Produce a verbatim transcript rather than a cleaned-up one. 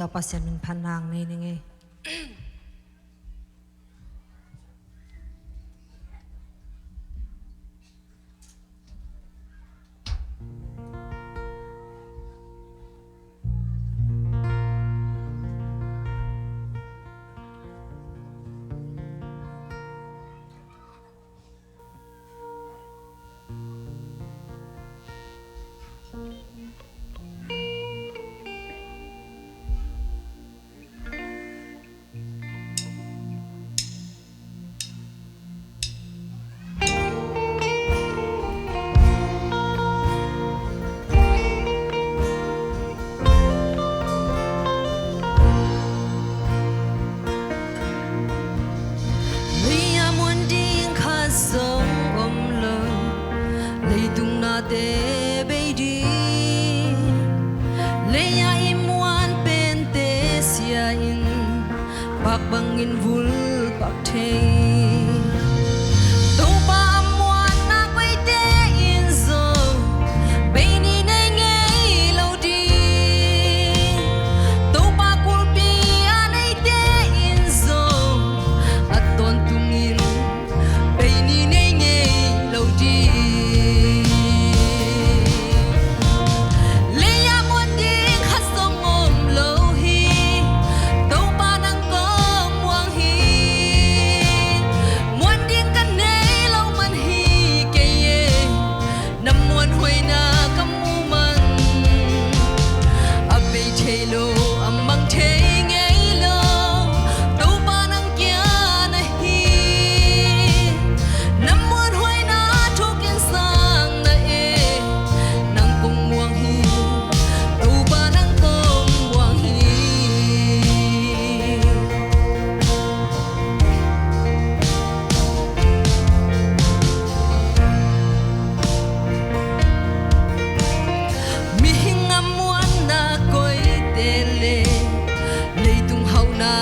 Topa Pasian min phatna nei ning ei. Lei-ah muan ding khat zong om lo, leitung nate bei ding. Lei-ah i muan pente sia in, pak bangin vul pak thei. Topa a muanna koite in zong bei ni nei ngei lo ding. Topa kulhpi a neite in zong a tawntungin bei ni nei ngei lo ding. Lei-ah muan ding khat zong om lo hi. Topa nang kong muang hi. Muan ding ka nei lo man hi kei e. Na muanhuaina ka muh man, a bei thei lo, a mang thei ngei lo, Topa nang kia na hi. Na muanhuaina thukin sang na e, nang kong muang hi, Topa nang kong muang hi. Mihing a muanna koite le leitung hauhna